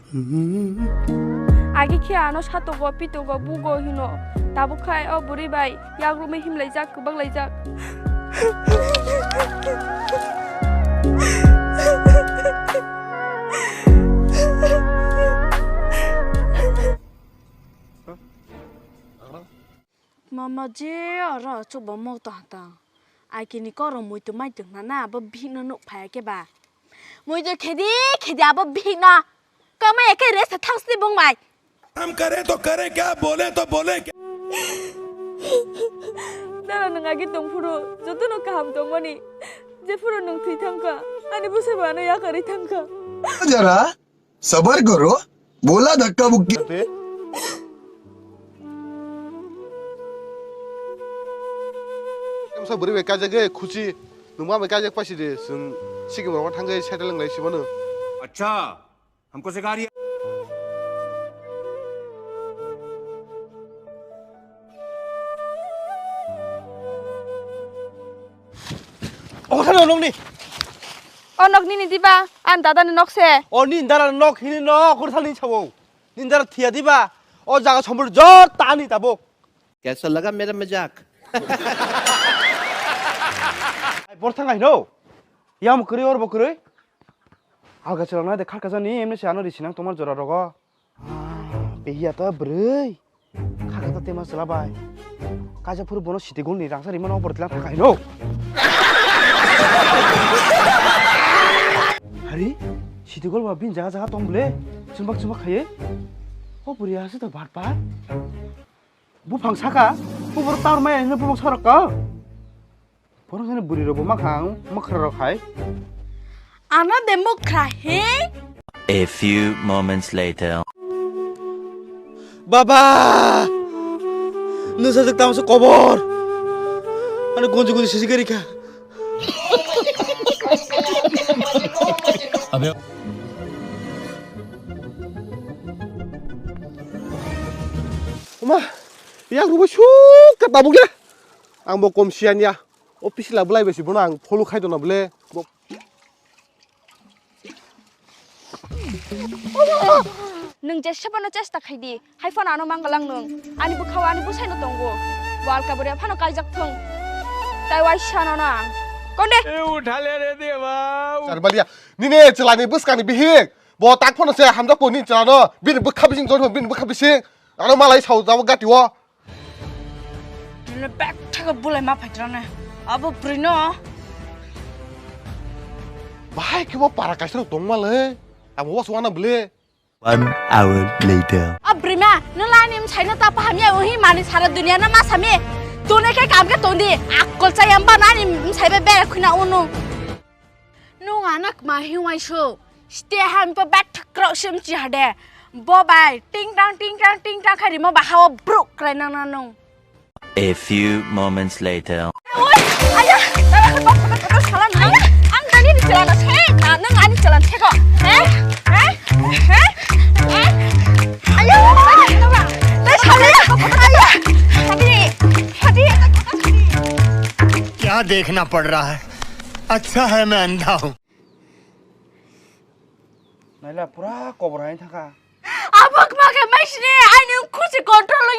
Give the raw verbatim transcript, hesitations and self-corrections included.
Agi khe ano satogo, pitogo, bugo hino. Tabuk khai o bwrwi bai yagrumwi himlaijak, kwbanglaijak. Mama je oro chuba mo ta ta. Ai kini koro muitu maitu na na abo bihik no nuk phai ke ba. Muitu khedi khedi abo bihik no. Kama eke rest thang sini bung bai. Ham kare to kare kya, bole to bole kya? Dara nung agi tong phuru joto no kaham tong mani. Je phuru nung thwi thang kha. Ani bwsai ba ano yakari thang kha. Jara. सबर करो, बोला धक्का मुक्की। Kaisa bwrwi bai kaijagwi khuchi, nwng ma bai kaijak pasi de, chwng sikimrok thangwi saitel wnglai sibano. अच्छा, हमको सिखा रही है। Ogo thani nokni. O nok nini diba? Ani dada ni nok se. O nini dada nok hini nok, ogo thani sabo. Nini dada thiya diba? O jaga sombor jor ta ani tabuk. Kaisa laga mera majak. Ai, bor thang ai no. Yam kwrwi, or bo kwrwi. Alga chwla na de kharka jani, emni se ano risi nang tongmar jora rogo. Ah, behiya ta bwrwi. Khaka ta tema sela bai. Kaisa phuru bono siti gol ni rangsa rimano opor tilang thang kaino. Hari, siti gol ba bin jaga jaga tong bole. Chumbak chumbak khaye. O bwrwi ase ta bar bar. Buphang saka, bubur taur maya hino buphang sorok ka. Borok jani bwrwi rok bo makhang, makhra rok hai. Ano de mukhra he? A few moments later. Baba! Nwsajwk tamo se kobor. Ano gonji gonji sisi gari kha. Ama, yang rubo suk ka tabuk ya. Ang bo kom siyan ya. O pisila bwlai bai si bono ang follow khai tona bwle. Bo- Nwng jesebano chesta khai di, hai phano ano mangala nwng. Ani bwkhao ani bwsaino tongo. Bo alka bwrwi phano kaijak thung. Tai waisa no na. Konde? E utha le re deba. Charbaliya, nini chwlani bwskangni bihik. Bo tak phano se hamjak po nini chwlano. Bini bwkha bising jor bini bwkha bising. Ano malai sao jabo gati o. Nile bek thaka bulai ma phaitra ne. Abo bwrwi no. Bahai khe bo para kaisa rok tongma le. Abo was wana bwle. One hour later. A bwrwi ma, nung la ani msai no ta paham ya, uhi mani sara dunia no ma sami. Tone khe kam khe tondi, akol cha yam ba nani msai be bera khuna unu. Nung anak ma hiwai so. Ste han pa bek thak krok sim chi hade. Bo bai, ting tang, ting tang, ting tang kha rimo ba hawa bruk krai nang nang nung. A few moments later. Oi, aya, aya, aya, sala nang. Ang tani ni chwla na se, na nang ani chwla se ko. He? He? He? He? Aya, aya, aya. Hadi, hadi, hadi. क्या देखना पड़ रहा है? अच्छा है मैं अंधा हूँ। Naila pura kobor hai thaka. Abak ma khe mai sini, ai nung khusi control